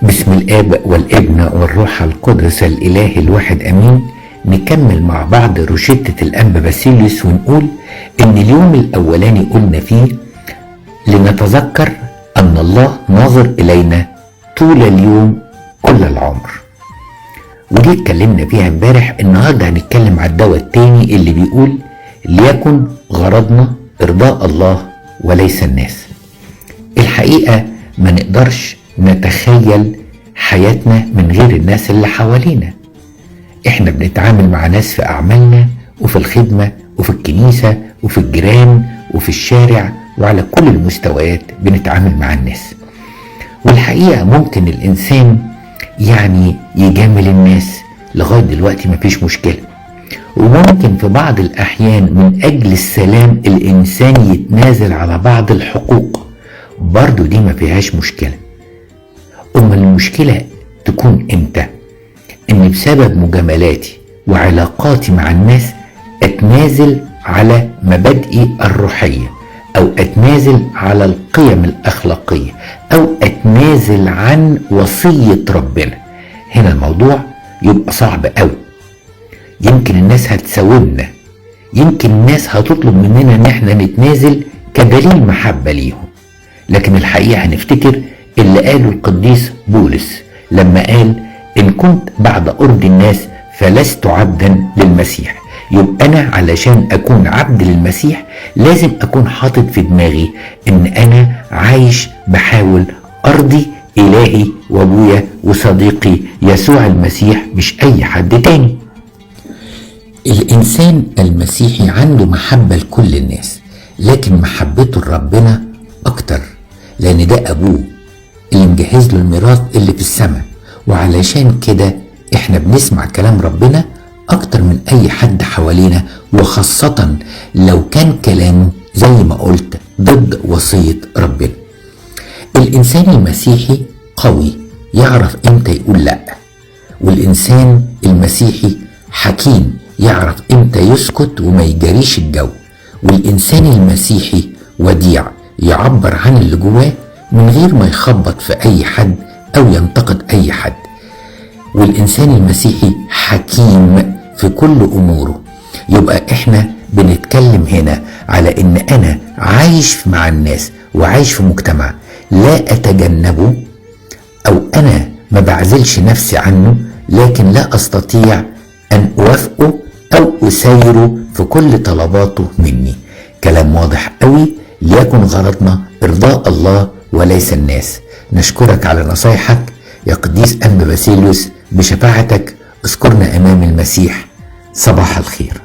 بسم الآب والابن والروح القدس الإله الواحد أمين. نكمل مع بعض روشتة الأنبا باسيليوس، ونقول إن اليوم الأولاني قلنا فيه لنتذكر أن الله ناظر إلينا طول اليوم كل العمر، ودي اتكلمنا فيها امبارح. النهارده هنتكلم على الدواء التاني اللي بيقول ليكن غرضنا إرضاء الله وليس الناس. الحقيقة ما نقدرش نتخيل حياتنا من غير الناس اللي حوالينا. احنا بنتعامل مع ناس في اعمالنا وفي الخدمة وفي الكنيسة وفي الجيران وفي الشارع، وعلى كل المستويات بنتعامل مع الناس. والحقيقة ممكن الانسان يعني يجامل الناس لغاية دلوقتي مفيش مشكلة، وممكن في بعض الاحيان من اجل السلام الانسان يتنازل على بعض الحقوق، برضو دي ما فيهاش مشكلة. أما المشكلة تكون امتى؟ ان بسبب مجاملاتي وعلاقاتي مع الناس اتنازل على مبادئي الروحية، او اتنازل على القيم الاخلاقية، او اتنازل عن وصية ربنا. هنا الموضوع يبقى صعب قوي. يمكن الناس هتساومنا، يمكن الناس هتطلب مننا ان احنا نتنازل كدليل محبة ليهم، لكن الحقيقة هنفتكر اللي قاله القديس بولس لما قال إن كنت بعد أرضي الناس فلست عبدا للمسيح. يبقى أنا علشان أكون عبد للمسيح لازم أكون حاطط في دماغي إن أنا عايش بحاول أرضي إلهي وأبويا وصديقي يسوع المسيح، مش أي حد تاني. الإنسان المسيحي عنده محبة لكل الناس، لكن محبته لربنا أكتر، لأن ده أبوه اللي مجهز له الميراث اللي في السماء. وعلشان كده احنا بنسمع كلام ربنا اكتر من اي حد حوالينا، وخاصة لو كان كلامه زي ما قلت ضد وصية ربنا. الانسان المسيحي قوي، يعرف امتى يقول لا، والانسان المسيحي حكيم، يعرف امتى يسكت وما يجريش الجو، والانسان المسيحي وديع، يعبر عن اللي جواه من غير ما يخبط في أي حد أو ينتقد أي حد. والإنسان المسيحي حكيم في كل أموره. يبقى إحنا بنتكلم هنا على إن أنا عايش مع الناس وعايش في مجتمع لا أتجنبه، أو أنا ما بعزلش نفسي عنه، لكن لا أستطيع أن أوافقه أو أسيره في كل طلباته مني. كلام واضح قوي، ليكن غرضنا إرضاء الله وليس الناس. نشكرك على نصايحك يا قديس أنبا باسيليوس، بشفاعتك اذكرنا أمام المسيح. صباح الخير.